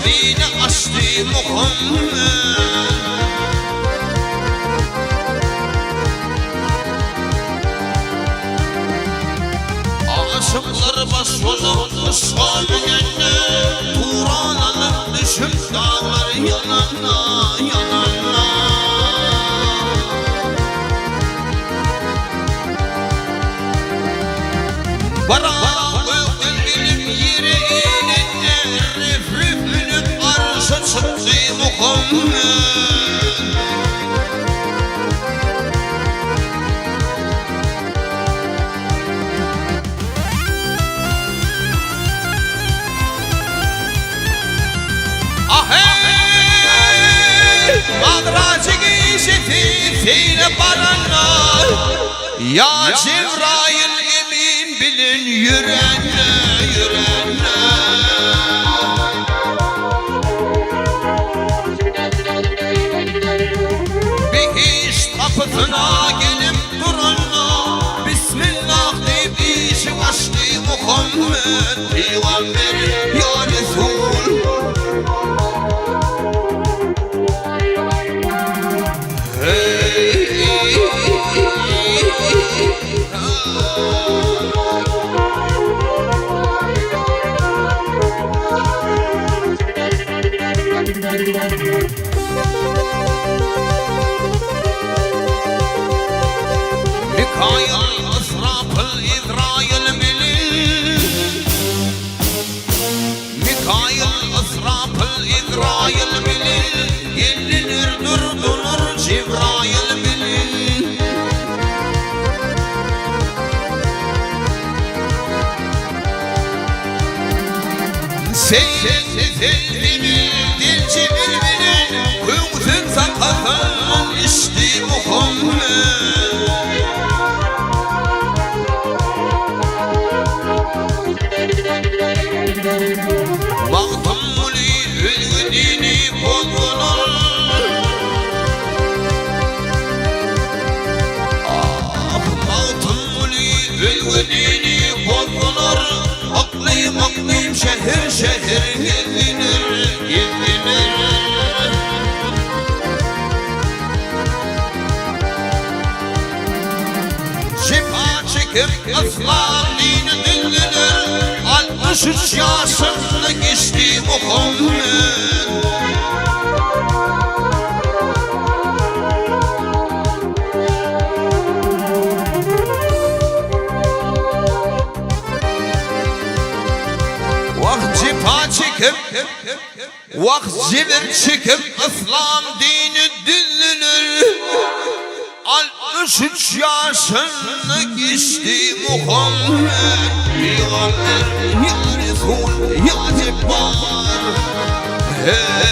dini açdy Muhammet. Aşyklar baş bolup yşga münende, Turan alyp düşüp daglar ýananda, ýananda. Baran gökden gelip ýere inende, Ref-ref münüp arşa çykdy Muhammet. Aheý! Magrajy gijesi seýle baranda, Ýa Jebraýyl emin bilen ýörände, ýörände. Behişt gapysyna gelip duranda, Bismillah diýip işik açdy Muhammet pygamber, Ýa Resul! Mikaýyl, Ysrapyl, Ezraýyl bilen. Mikaýyl, Ysrapyl, Ezraýyl bilen. Geldiler, durdular Jebraýyl bilen. Köwser sakasyn içdi Muhammet. Magtymguly özge dini bozdular. Ah, Magtymguly özge dini bozdular. Yklym-yklym, şäher-şäher gezdiler, gezdiler. Jepa çekip yslam dini düzdüler, 63 ýaşynda geçdi Muhammet. Wah jepa çekip, wah jebir çekip yslam dini düzdüler. 63 ýaşynda geçdi Muhammet pygamber ýa Resul ýa Jebbar. Hey.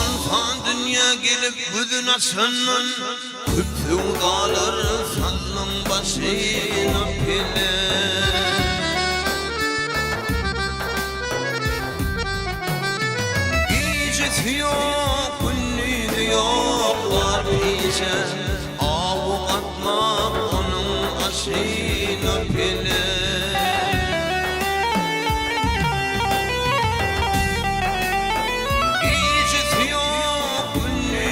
Ynsan dünýä gelip gözün açandan Köp söwdalar saldyň başyna pelek. Gijesi ýok, gündizi ýok, bar gije. Awy gatmak onuň aşyna pelek. Gijesi ýok, gündizi.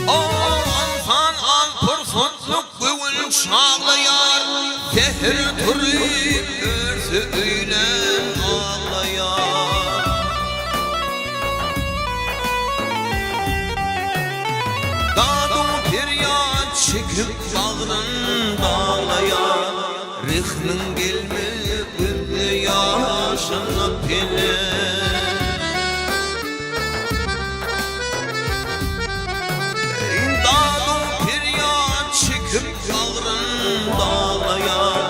Ynsan az pursatlyk göwün çaglaýar, Säher turup örse öýlän aglaýar. Dadu-perýat çekip bagryn daglaýar, Rehmiň gelme gözde ýaşyna pelek. Dadu-perýat çekip bagryn daglaýar,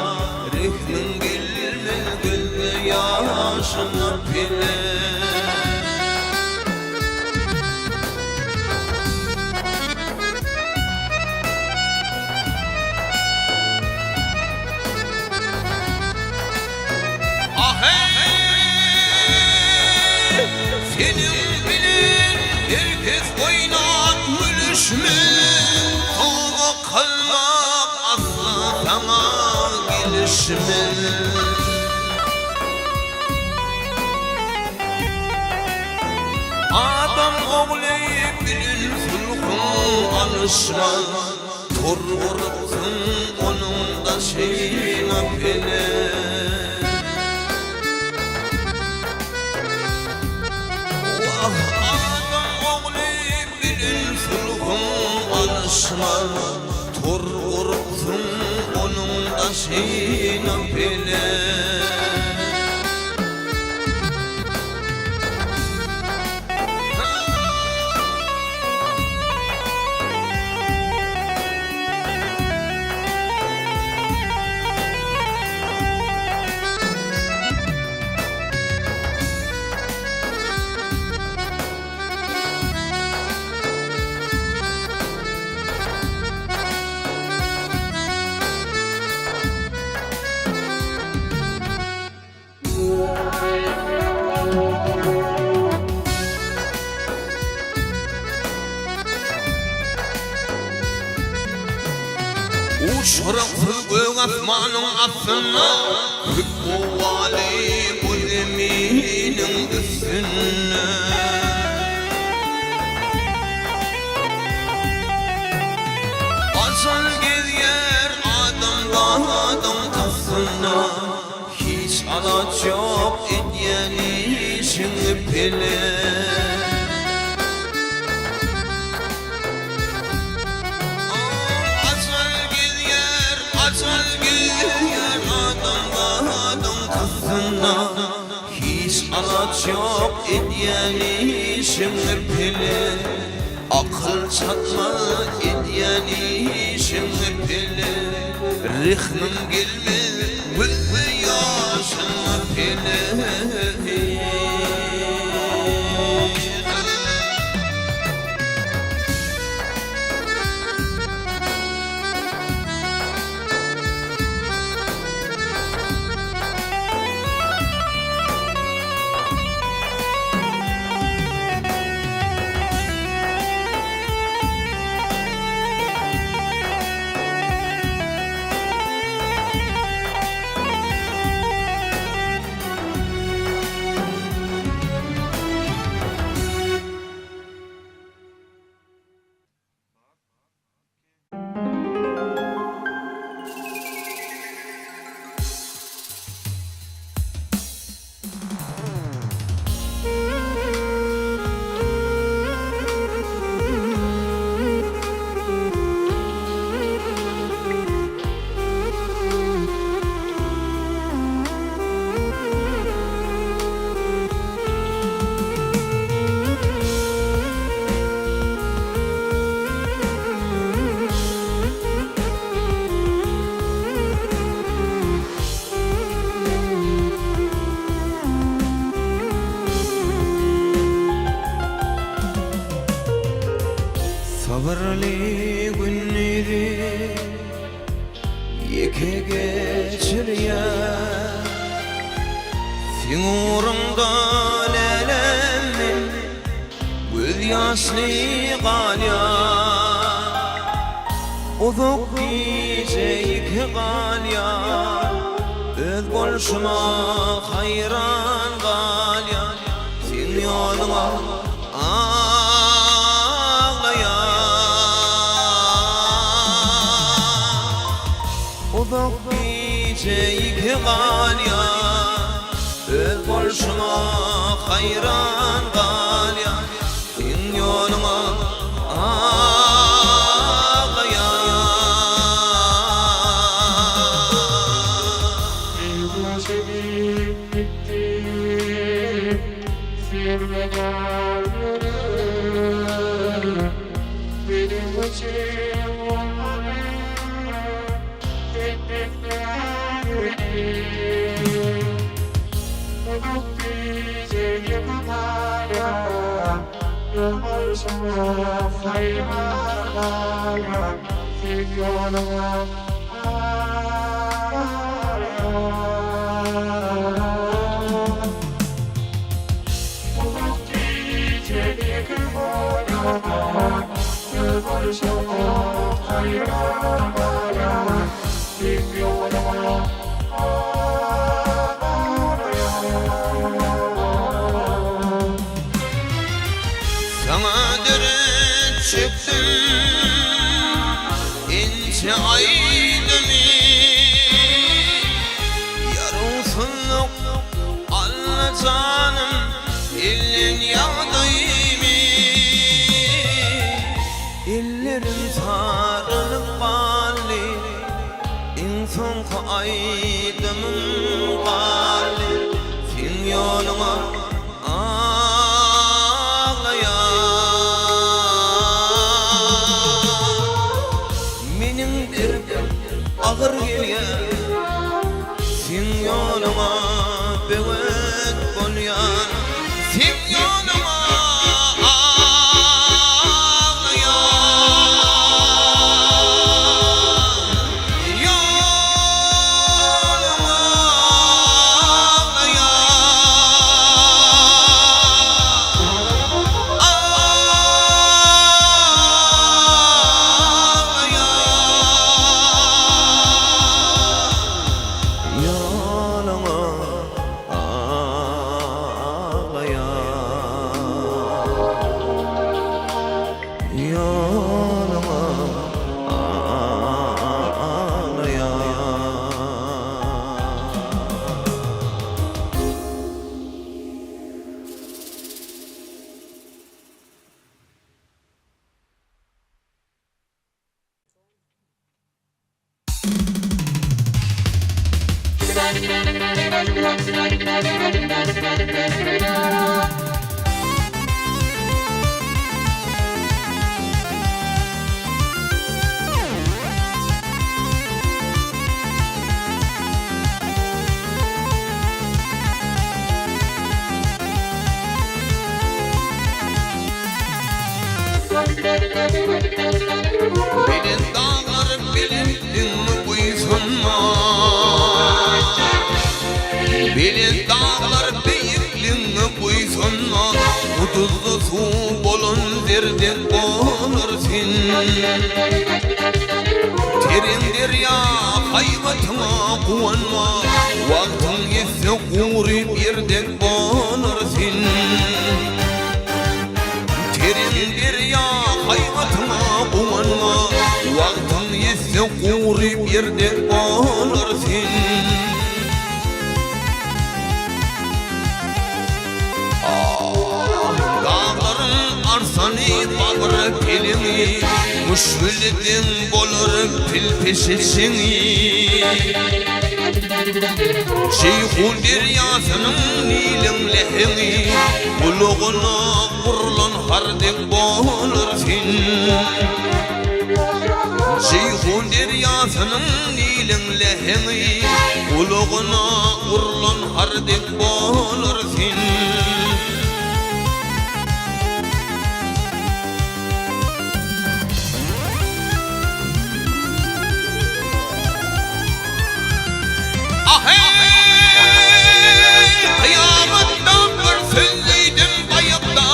Rehmiň gelme gözde ýaşyna pelek. Ah-eý! Seniň bilen her kes oýnap gülüşme, Toba kylmak asla saňa gelişmez. Adam ogly bilen sulhuň alyşmaz, Tor gurupsyň onuň daşyna pelek. Wah, adam ogly bilen sulhuň alyşmaz, Tor gurupsyň onuň daşyna pelek. Uçraksyz gök asmanyň astynda, Köp howaly bu zeminiň üstünde. Ajal gezýär adamzadyň kastynda, Hiç alaç ýok edýän işiňi pelek. Ajal gezýär, ajal gezýär adamzadyň kastynda. Hiç alaç ýok edýän işiňi pelek. Akyl çatmaz edýän işiňi pelek. Rehmiň gelmez Gözde ýaşyna pelek. Sabyrly günleri ýeke geçirýär. Seň ugruňda läläm men gözýaşly galýar. Uzak gije ýeke galýar, öz bolşuma haýran galýan. Seň ýoluňa aglaýan. galýan Öz bolşuma haýran galýan Seň ýoluňa aglaýan. Yzyna çekip gitdi Sergezdan ýöne Meniň üçin bolmady Tek-tekden ýüregi Uzak gije ýykylýar Ýolbaşyma haýran galýan Seň ýoluňa aglaýan Uzak gije ýeke bolýan Ýolbaşyma haýran galýan Seň ýoluňa aglaýan. Saňa dert çekdim inçe aýdymy Ýarawsyzlyk Alla janym elden ýagdaýymy Ellerim sarylyp galdy Iň soňky aýdymym galdy Seň ýoluňa aglaýan. Meniň derdim agyr gelýär Seň ýoluňa böwet bolýan Seň ýoluňa aglaýan. Ýoluňa aglaýan. Ýoluňa aglaýan. Belent daglar belentligiňe buýsanma Belent daglar beýikligiňe buýsanma Guduzda suw bolan zerdek bolar sen. Tereň derýa haýbatyňa guwanma Wagtyň ýetse guryp ýerdek bolar sen. Tereň derýa haýbatyňa guwanma, Wagtyň ýetse guryp ýerdek bolar sen. Ah, daglaryň arsany bagyr peleňi, Müşgili deň bolar pil-peşeşeňi. Jeýhun derýasynyň Niliň läheňi, Gulagyna gurlan har dek bolar sen. Jeýhun derýasynyň Niliň läheňi, Gulagyna gurlan har dek bolar sen. Aheý! Kyýamatda bir söz diýdim baýakda,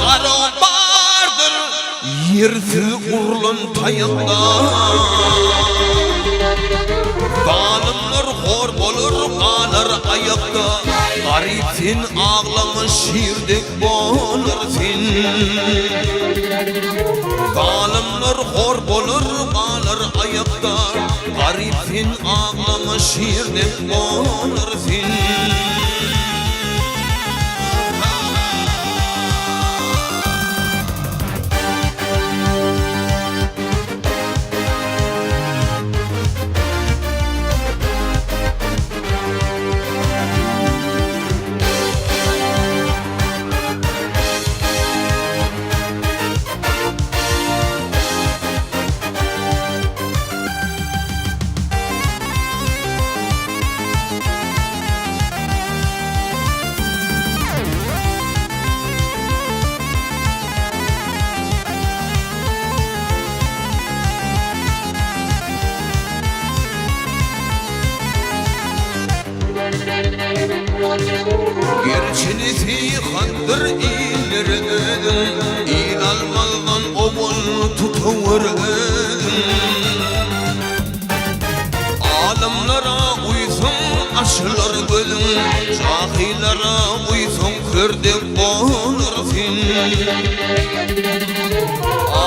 Garaw bardyr ýersiz urlan taýakda. Zalymlar hor bolar, galar aýakda, Garyp sen aglama şir dek bolar sen. Zalymlar hor bolar, galar aýakda. Garyp sen aglama şir dek bolar sen. Gerçi nesihatdyr iller özüň, Il almazdan owal tutawur özüň. Alymlara uýsaň açylar gözüň, Jahyllara uýsaň kör dek bolar sen.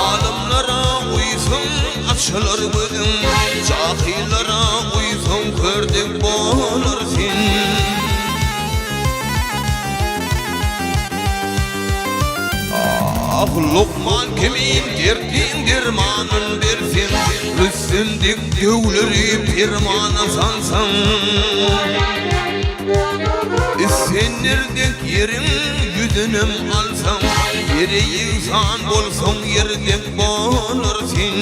Alymlara uýsaň açylar gözüň, Jahyllara uýsaň kör dek bolar sen. Ah, lukman kimin dertliň dermanyn berseň, Rüstem dek döwleri permana salsaň. Isgender dek ýeriň ýüzünem alsaň, Ýere ýegsan bolsaň ýer dek bolar sen.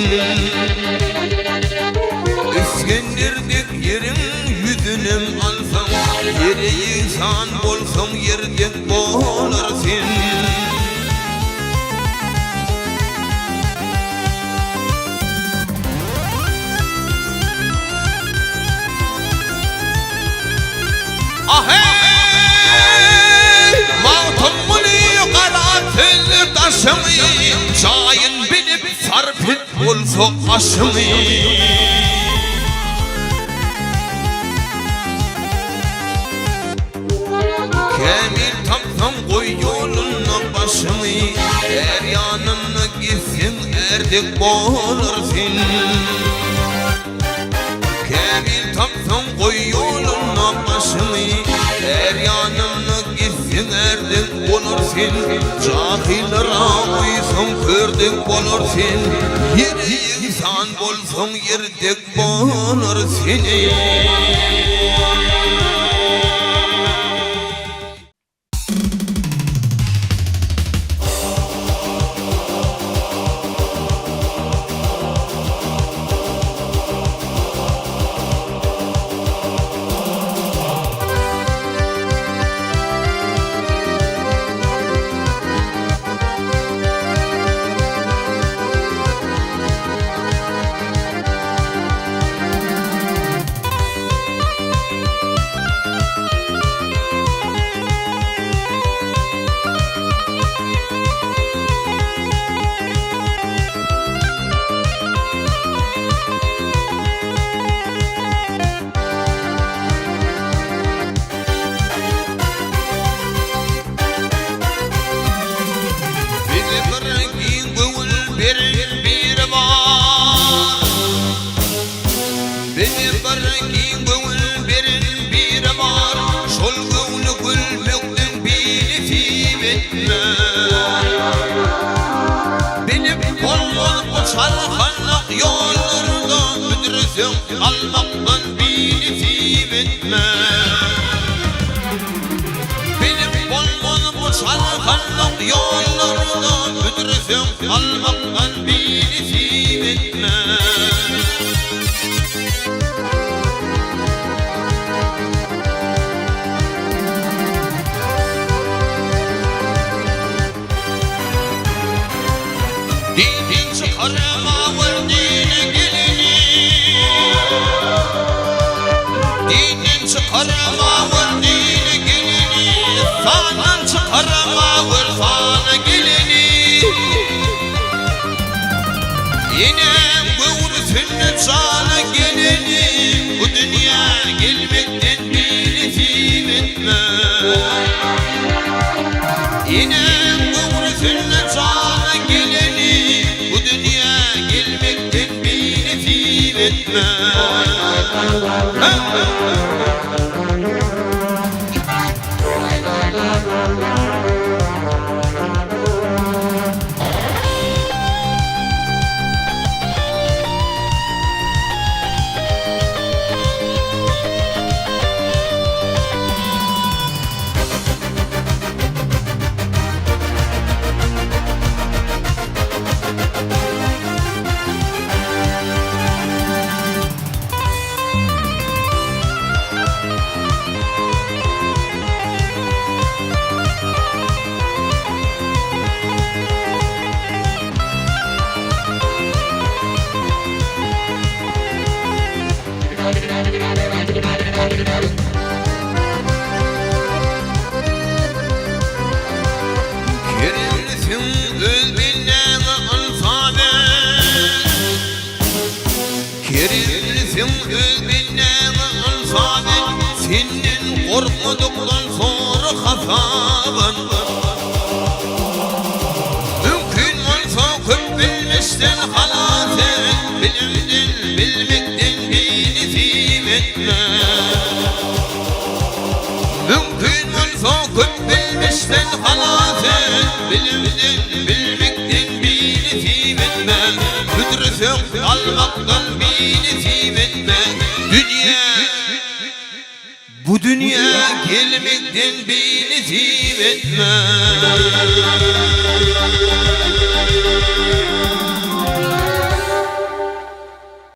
Isgender dek ýeriň ýüzünem alsaň, Ýere ýegsan bolsaň ýer dek bolar sen. Aheý! Magtymguly gara söz daşyňy, Jaýyn bilip sarp et bolsa aşyňy. Kämil tapsaň goý ýolunda başyňy, Är ýanynda gezseň ärdek bolar sen. Kämil tapsaň goý ýolunda başyňy, Är ýanynda gezseň ärdek bolar sen. Jahyllara uýsaň kördek bolar sen, Ýere ýegsan bolsaň ýerdek bolar sen. Bize bir giň göwün beren biri bar. Bize bir giň göwün beren biri bar. Şol göwni gülmekden binesip etme. Bilip bolmaz bu çalhanak ýollarda büdreseň galmakdan binesip etme. Bilip bolmaz bu çalhanak ýollarda büdreseň galmakdan binesip etme. Dinden çykarma ol dine geleni Dinden çykarma ol dine geleni Sandan çykarma ol sana geleni Enem göwresinde jana geleni Bu dünýä gelmekden binesip etme. Enem göwresinde jana geleni Bu dünýä gelmekden binesip etme. Keremlisiň öz bendäňe ynsap et. Keremlisiň öz bendäňe ynsap et. Senden gorkmadykdan sora hasabyn. Mümkin bolsa köp bilmişden halas et. Bilimden, bilmekden beýnisip etme. Mümkin bolsa köp bilmişden halas et, Bilimden, bilmekden binesip etme, Büdresek galmakdan binesip etme, Dünýä, bu dünýä gelmekden binesip etme.